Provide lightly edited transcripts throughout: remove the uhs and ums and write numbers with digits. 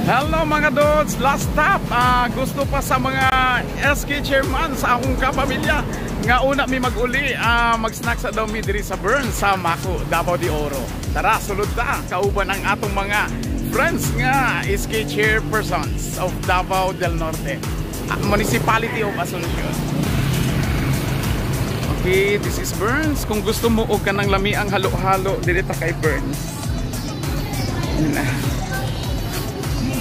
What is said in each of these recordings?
Hello, mga dudes! Last stop! Gusto pa sa mga SK chairman sa akong kapamilya nga una mi mag-uli, mag-snack sa daw mi diri sa Burns sa Maco, Davao de Oro. Tara, sulod ta kauban ang atong mga friends nga SK chairpersons of Davao del Norte, Municipality of Asuncion. Okay, this is Burns. Kung gusto mo og kanang lami ang halo-halo, diri ta kay Burns. Yun na.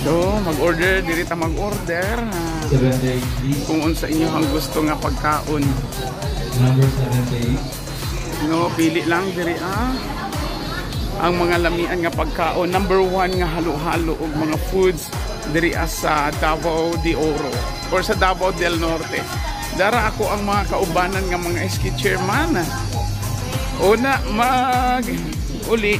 So, mag-order, diri ta mag-order. 78, please. Kung unsa inyo ang gusto nga pagkaon. Number 78. No, pili lang diri ang mga lamian nga pagkaon. Number one nga halo-halo og mga foods diri sa Davao de Oro or sa Davao del Norte. Dara ako ang mga kaubanan nga mga SK chairman. Una mag uli.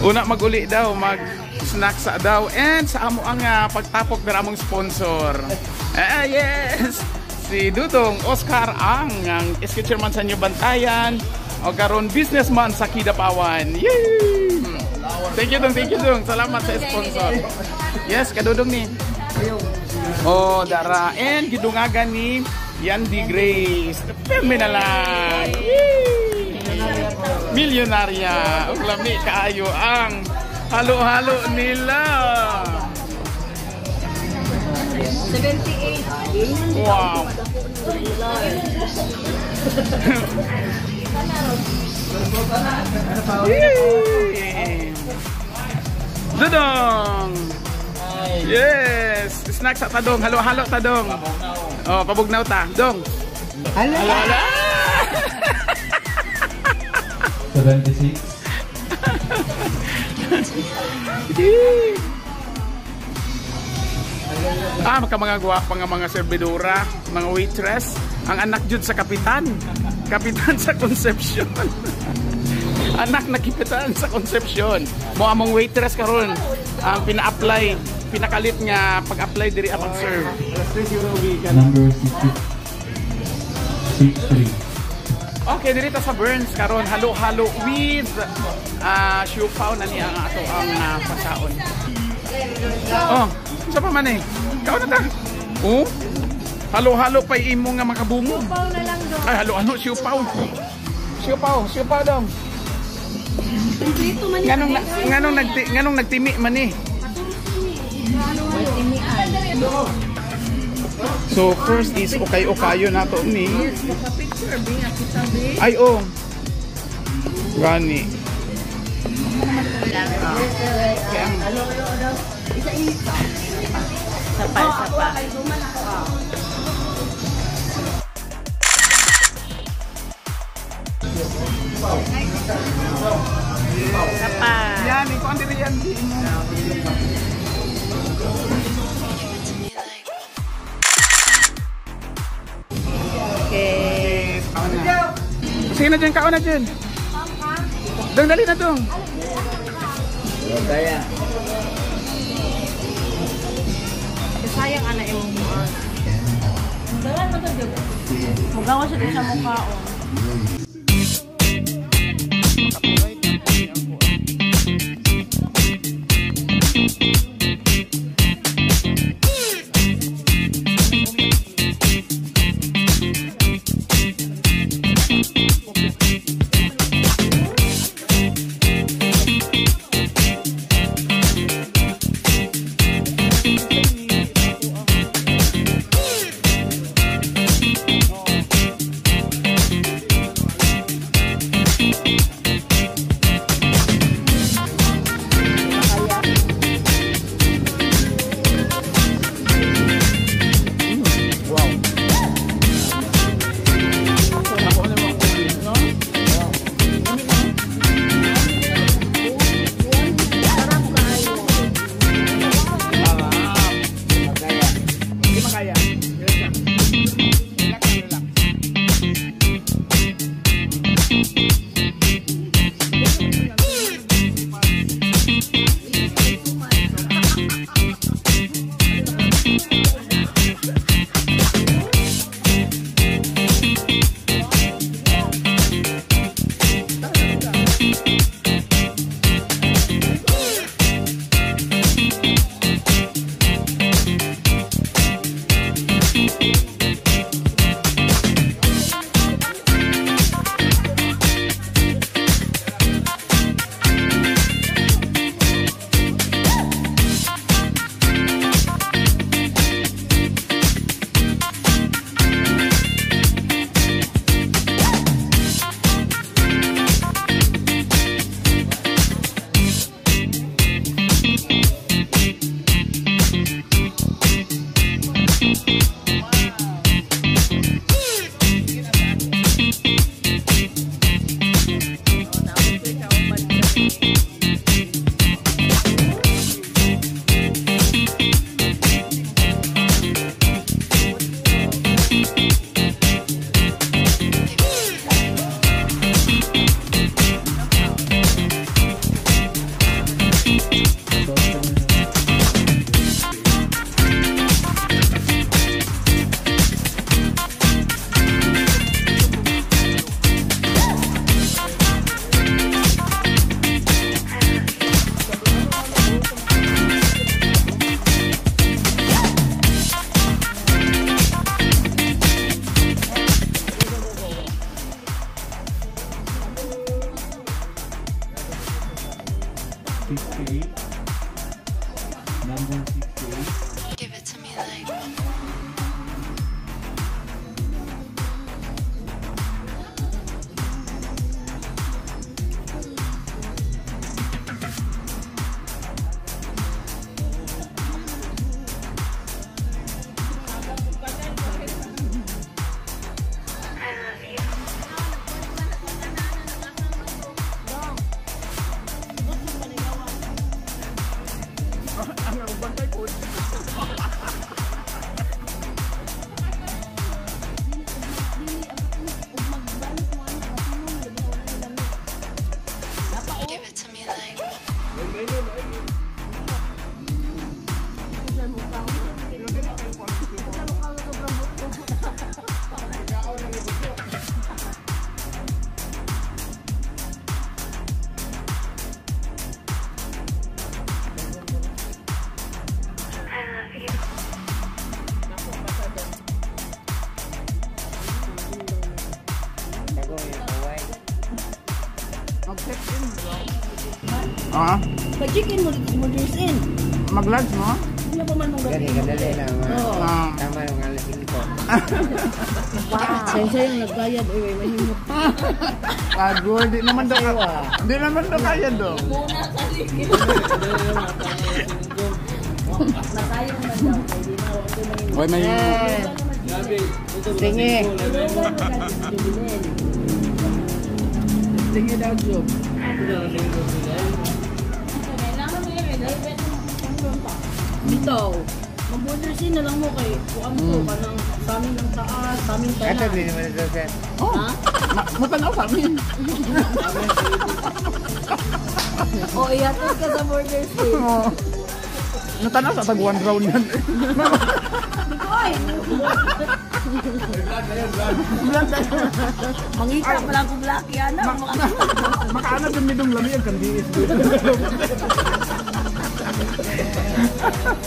Una mag-uli daw, mag snack sa daw and sa amo ang pagtapok dara among sponsor. Yes. Si Dudong Oscar ang SK chairman sa New Bantayan o karon businessman sa Kidapawan. Yay! Thank you, Dong, thank you, Dong. Salamat sa sponsor. Yes, kadudong ni. Oh, dara and gidungagan ni Yandy Grace. Pirmi na lang. Yay! Milyonarya. Ug lami kaayo ang halo-halo nila. 78. Wow. Yay! Dudong! Yes! Snack sa tadong. Halo-halo tadong. Oh, pabugnaw ta. Dong. Halo. Halo. 76. Maka mga gwapa nga mga servidora, mga waitress, ang anak jud sa kapitan. Kapitan sa Concepcion. Anak na kapitan sa Concepcion. Mo among waitress karon ang pina-apply, pinakalit nga pag-apply diri ang pag-serve. Number 63. Okay, diri ta sa Burns karon halo-halo with siupaw na niya ang ato ang pagkaon. Oh, sa pa man eh. Kaon na ta. Oh. Halo-halo pa imo nga makabungog. Siupaw na lang daw. Ay, halo-halo siupaw. Siupaw, siupaw dong. Dito man. Nganong nagtimi man eh. So first is ukay-ukayo na to ni. Ay oh. Gani. Sapa, sapa. Sapa. Yan, ikaw ang diri yan. Okay. Sige na dyan, kaon na dyan. Dong, dali na dong. Kaya. Sayang ana imong buwan. Mugawa siya din sa mukha oh. 68. Number 68. Give it to me like. I love you. Ang bantay po. Give it to me like. I love you. Mag-check in. Ah, Pa-check-in mo dito mo dress in. Mag-lunch mo? Hindi na pa man mong Gani, kadali lang. Oo. Ah. Tama yung alas 5. Wow. Siya yung nagbayad. Uy, may mahimot. Pagod, di naman daw. Di naman daw kaya do. Nasayang man daw. Hindi na ako mahimot. Hoy, may Sige. Tingin daw job. Bitaw. Mag-order sin na lang mo kay kuan ko kanang sa amin ng taas, sa amin Ato, tanan. di naman ito, sir. Oh. Matanaw sa amin. O ihatod ka sa border sin. Oo. Natanaw sa tag one round yan. Di ko ay. Mangita pa lang kung lucky ana. Makaana din midong lami ang kandiis.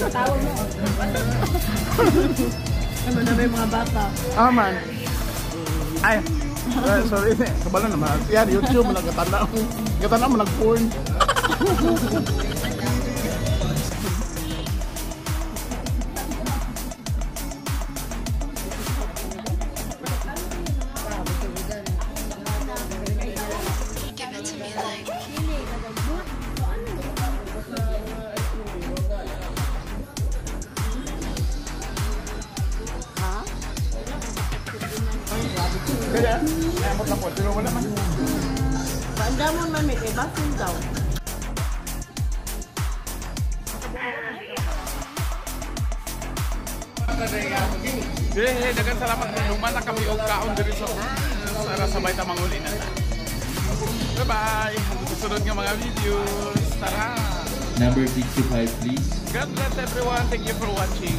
Tawag mo. Ano na may mga bata. Ah, man. Ay, sorry. Kabalo naman. Yan, YouTube, nagkatanaw. Nagkatanaw mo, nag-porn. Give it to me like. Kaya, ay, amot lang po. Pero wala man. Paandamon man may kay basin daw. I love you. Hey, daghang salamat. Human na kami og kaon diri sa Sara sabay ta manguli na ta. Bye-bye. Hanggang sa sunod nga mga videos. Tara. Number 65, please. God bless everyone. Thank you for watching.